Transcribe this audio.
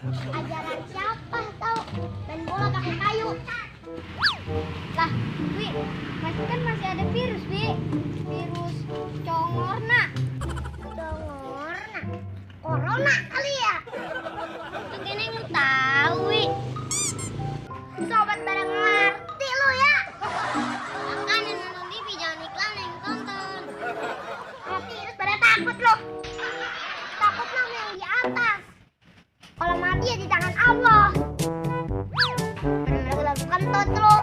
Ajaran siapa tahu? Main bola pakai kayu. Lah, Wi, masih ada virus, Wi. Virus congorna. Congorna. Corona kali ya? Itu gini lu tahu, Wi. Sobat pada ngerti lu ya. Makanya nonton TV jangan iklan yang tonton. Virus pada takut lu. Takut nama yang di atas. Kalau mati ya di tangan Allah. Lakukan tuh